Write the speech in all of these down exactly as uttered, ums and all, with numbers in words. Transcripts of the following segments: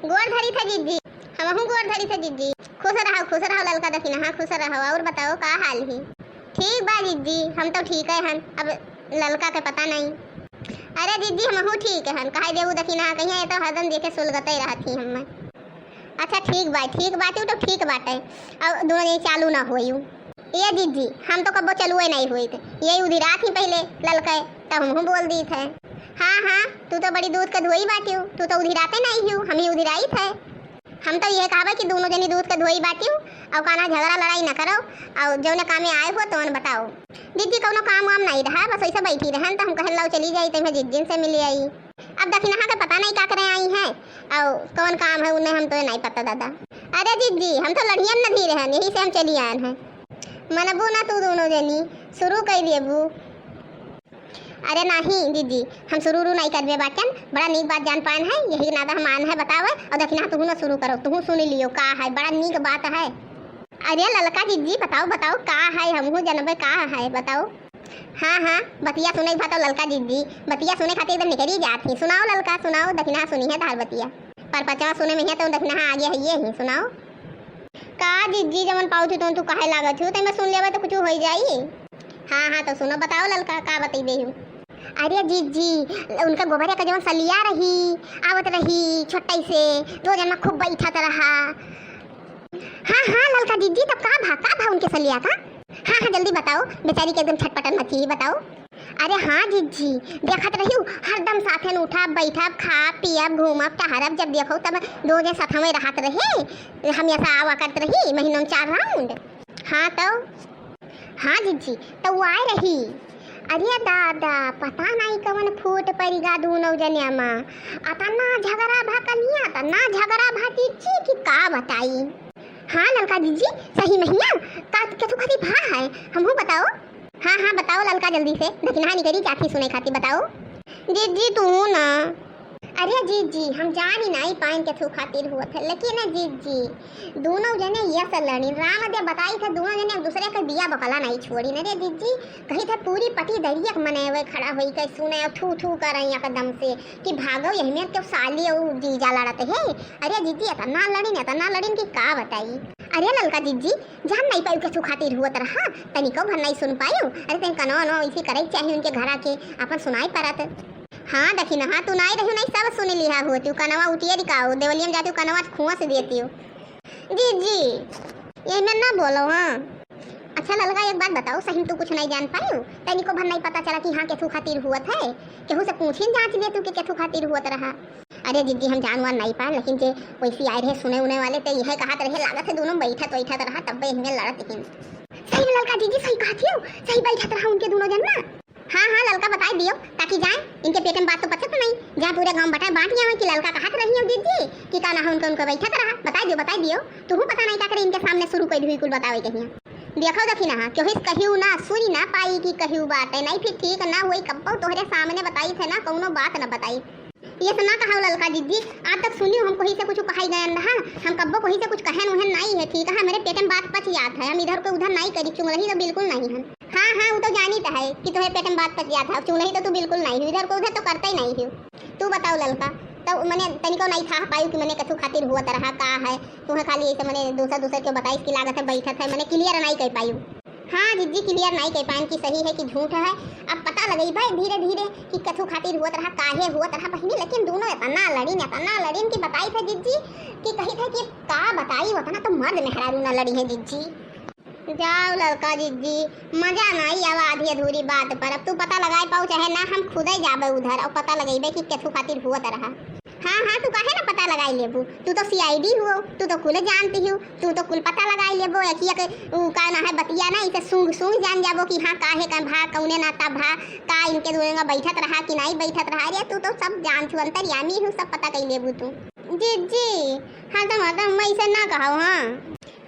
गोड़ धरी थे जिज्जी, हमहू गोड़ धरी थे जिज्जी। खुश रहो, खुश रहो ललका दखिनहा, खुश रहो। और बताओ का हाल ही? ठीक बा जिज्जी, हम तो ठीक है हन, अब ललका के पता नहीं। अरे जिज्जी हमहू ठीक है हन, कहे देबू दखिनहा कहिया, ये तो हरदम देखे सुलगते रहत ही हम्मे। अच्छा ठीक बा, ठीक बाटे, उ तो ठीक बाटे। अब दोनों जनी चालू ना होई। ए जिज्जी, हम तो कब्बो चलुए नहीं होइत। यही उधिरात ही पहले ललके, तब हमहू बोल दीत है। हाँ, हाँ, तू तो बड़ी दूध के धोई बाटियो, तू तो उधिराते नहीं हियो, हम ही उधिराइत है। हम तो यह कहबे कि दोनों जनी दूध के धोई बाटियो, और काना झगड़ा लड़ाई न करो, और जौने कामे आए हो तौन बताओ। जिज्जी, कौनो काम वाम नहीं रहा, बस ऐसे बैठी रहन, तो हम कहन लाओ चली जाई, तैमें जिज्जिन से मिली आई। अब दखिनहा के पता नहीं का करे आई हैं, और कौन काम है उन्हें, हम तो नहीं पता दादा। अरे जिज्जी, हम तो लड़ियन न धीरे हन, यही से हम चली आयन हैं। मनबू ना तू दोनों जनी, शुरू कर देबू। अरे नहीं जिज्जी, हम शुरू रू नहीं करबे बाटन, बड़ा नीक बात जान पायन है, यही नाता हम आयन है बतावे, और दखिनहा तुहू ना शुरू करो, तुहू सुन लियो का है, बड़ा नीक बात है। अरे ललका जिज्जी बताओ, बताओ का है, हमहू जनबे का है, बताओ। हाँ, हाँ, बतिया सुने भा तो ललका जिज्जी, बतिया सुने खातिर एकदम निकरी जात ही। सुनाओ ललका, सुनाओ, दखिनहा सुनी है धार बतिया। पर पचवा सुने में है तो दखिनहा आगे है ये ही, सुनाओ। का जिज्जी जवन पाऊ थी तो तू काहे लागत हूँ, तैमें सुन लेबे तो कुछ हो जाई। हाँ, हाँ, तो सुनो, बताओ ललका, का बतई देहू? अरे जिज्जी, उनका गोबरे का जवन सलिया रही, आवत रही छोटाई से, दो जना खूब बैठत रहा। हाँ, हाँ, ललका जिज्जी, तब का भा, का भा उनके सलिया का? हाँ, हाँ, जल्दी बताओ, बेचारी के एकदम छटपटन मची ही, बताओ। अरे हाँ जिज्जी, देखत रहियो, हरदम साथन उठब, बैठब, खाब, पियब, घूमब, टहरब, जब देखो तब दो जने साथ में रहत रहे, हमेशा आवा करत रही, महीनों में चार round। हाँ तो, हाँ जिज्जी, तो वो आए रही। अरे दादा, पता नहीं कवन फूट पड़ी गा दोनों जनिया मा। अतना झगड़ा भा कनिया, अतना झगड़ा भा जिज्जी कि का बताई। हाँ ललका जिज्जी, सही महिया, का केथू खातिर भा है, हमहू बताओ। हाँ, हाँ, बताओ ललका जल्दी से, दखिनहा निकरी जात ही सुने खातिर, बताओ। जिज्जी तू ना। अरे जिज्जी, हम जानी नाई पाइन केथू खातिर हुआ थे, लेकिन ना जिज्जी, दोनों जने ये से लड़ी, राम दे बताई थे, दोनों जने एक दूसरे के बिया बकला नहीं छोड़ी न रे जिज्जी। कही थे पूरी पटी दरिया के मने वे खड़ा होई के सुने और थू थू करे एकदम से कि भागो यही में क्यों साली और जीजा लड़त है। अरे जिज्जी, इतना लड़िन, इतना लड़िन कि का बताई। अरे ललका जिज्जी, जान नहीं पायू केथू खातिर हुआ तरह, तनिको भर नहीं सुन पायू। अरे तनी कनवा वनवा इसी करे के चाहिए उनके घरा के, अपन सुनाई परत। हाँ दखिनहा, तू नाई रहियो, नाई सब सुन लिहा होतियो, कनवा उठिए रिकाओ, देवलिया में जातियो, कनवा खोस देतियो। जिज्जी, यही में ना बोलो, हाँ। अच्छा ललका, एक बात बताओ, सही में तू कुछ नहीं जान पायू? तनिको भर नहीं पता चला कि हाँ केथू खातिर हुआ थे? केहू से पूछिन जांच लेतियो कि केथू खातिर हुआ तरह। अरे जिज्जी, हम जान वान नहीं पाए, लेकिन जे वैसी आए रहे सुने उने वाले, ते यह कहत रहे, लागत है दोनों बैठत वैठत रहा, तब यही में लड़त हिन। सही में ललका जिज्जी सही कहत हियो, सही बैठत रहा उनके दोनों जन ना। हाँ, हाँ, ललका बताई दियो, ताकि जाए, इनके पेट में बात तो पचत नहीं, जाए पूरे गांव बटाए बांट आवे कि ललका कहत रही हो जिज्जी, कि का ना हो उनके, उनके बैठत रहा, बताई दियो, बताई दियो। तू पता नहीं का करे, इनके सामने शुरू कर दी कुल बतावे के हिया। देखो दखिनहा, केहू से कहियो ना, सुनी ना पाई कि कहियो बात है, नहीं फिर ठीक ना होई, कब्बो तोहरे सामने बताई थे ना, कौनो बात ना बताई। ये से ना कहा ललका जिज्जी, आज तक सुनी हम कोई से कुछ कहाई गयन रहा, हम कब्बो कोई से कुछ कहन उहन नहीं है, ठीक है, मेरे पेट में बात पच जात है, हम इधर को उधर नहीं करी, चुंगलही तो बिल्कुल नहीं है। हाँ, हाँ, वो तो जानी तो है कि तुम्हें पेट में बात पच जात है, चुंगलही तो तू बिल्कुल नहीं हो, इधर को उधर तो करते ही नहीं हो। तू बताओ ललका, तब मने तनिको नहीं था पायू कि मने कथू खातिर हुआ तरह का है, तुम्हें खाली ऐसे मने दूसरा दूसरे के बताइस कि लागत है बैठत है, मने clear नहीं कर पायू। हाँ जिज्जी, clear नहीं कह पाएन कि सही है कि झूठ है। अब पता लगई भाई धीरे धीरे कि कथू खातिर हुआ तरह, काहे हुआ तरह बहिनी, लेकिन दोनों इतना लड़िन, इतना लड़िन कि बताई थे जिज्जी कि कही थे कि का बताई, उतना तो मर्द मेहरारू ना लड़ी है जिज्जी। जाओ ललका जिज्जी, मजा ना आई आवा आधी अधूरी बात पर। अब तू पता लगाए पाऊ चाहे ना, हम खुदे जाबे उधर और पता लगेबे कि कथू खातिर हुआ तरह। हाँ, हाँ, तू काहे ना पता लगाई लेबू? तू तो C I D हुओ, तू तो कुल जानती हो, तू तो कुल पता लगाई लेबो। एक, एक, उ, का ना है बतिया ना, इसे सूंघ, सूंघ जान जाबो कि हाँ, काहे का भा, कौने नाता भा, का इनके दोनों का बैठत रहा कि नहीं बैठत रहा। अरे, तू तो सब जान छु, अंतर्यामी हो, सब पता कर लेबू तू। जिज्जी, हाँ, तो मतलब मैं इसे ना कहो, हाँ।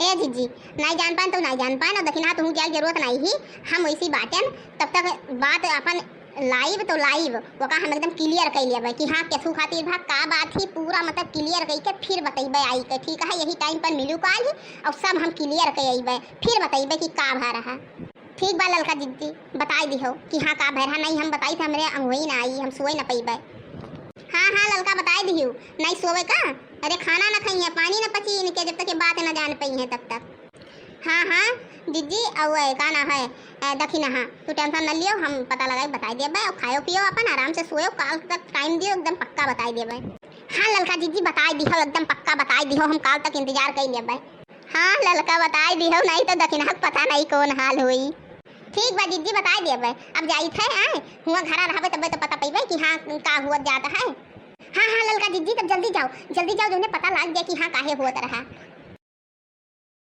ए जिज्जी, नहीं जान पान तो नहीं जान पान, और दखिनहा तुहूँ जाए जरूरत नहीं ही, हम वैसी बाटेन, तब तक बात अपन live तो live, ओका हम एकदम clear कर लेबे कि हाँ, केथू खातिर भा का बात ही, पूरा मतलब clear कई के फिर बतैबे आई के, ठीक है? यही time पर मिलू काल ही और सब हम clear कर अइबे, फिर बतैबे कि का भा रहा। ठीक बा ललका जिज्जी, बताई दिहो कि हाँ, का भा रहा। नहीं हम बताई थे, हमरे अंगोई ना आई, हम सोए ना पैबे। हाँ, हाँ, ललका बताई दिहो, नहीं सोवे का? अरे खाना न खइहैं, पानी न पची इनके, जब तक ये बात न जान पइहैं तब तक। हाँ, हाँ, जिज्जी, अउ ए, का नाम है, ए, दखिनहा, तू tension न लियो, हम पता लगाई बताई देबे, अउ खायो पियो अपन, आराम से सोयो, काल तक time दियो, एकदम पक्का बताई देबे। हाँ ललका जिज्जी, बताई दिहो, एकदम पक्का बताई दिहो, हम काल तक इंतजार कई लेबे। हाँ ललका, बताई दिहो, नहीं तो दखिनहा के पता नहीं कौन हाल होई। ठीक बा जिज्जी, बताई देबे, अब जाइत है, आए, हुआँ घरा रहबे तबे तो पता पइबे कि हाँ, का हुआ जाता है। हाँ, हाँ, ललका जिज्जी, तब जल्दी जाओ, जल्दी जाओ, जौने पता लाग जाए कि हाँ, काहे होत रहा।